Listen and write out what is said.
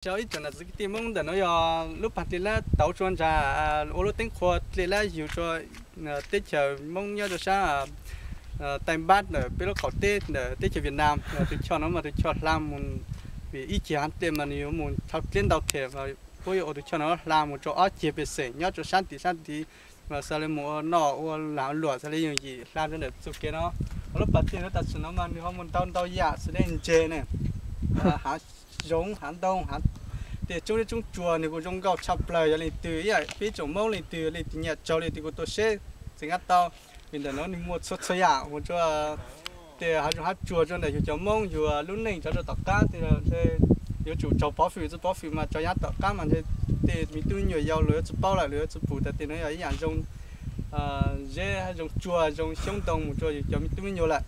Rau ib tsoom niam txiv kwv tij Hmoob ntawm no yog lub pas dlej lab tauv tsua ntsa, ua lub teeb qhua dlej lab yug tsua teb chaws Hmoob nyob rau sab Thaib Npab ntawm peb lub qaum teb ntawm teb chaws Vietnam. Tus choj no mas tus choj hla mus, vim ib ceg hav dlej mas nws yuav mus dhau dleb ntau them, puab yuav ua tus choj no hla mus rau ob ceg pej xeem nyob rau sab tim sab tid, mas xav li mus ua noj ua lag luam xav li yooj yim hla rau ntawm txoj kev no. Ua lub pas dlej no tam sim no mas nws ho mus ntau ntau yam xws li ntses ne, hav zoov hav ntoo, hav, tej tsoob zeb tsoob tsuas nws kuj zoo nkauj tshaj plaws. Yog leej twg ib yam peb tsoom Hmoob leej twg leej twg nyiam tsaug li tes kuj tuaj seb txawm nqa tau, vim ntawm no nws muaj txhua txhua yam mus rau tej hav zoov hav tsuag rau ntawm yug cov Hmoob yug lub neej rov rau tom qab. Tej yuav tsum tsaug pov fwm, txawj pov fwm mas tsaug yav tom qab mas ntshe tej me tub me nyuam yaus luag yuav tsis paub lawm, luag yuav tsis pum tas tej no yog ib yam zoo zeb zoo tsuag zoo xyoob ntoo mus rau yug cov me tub me nyuam lawm.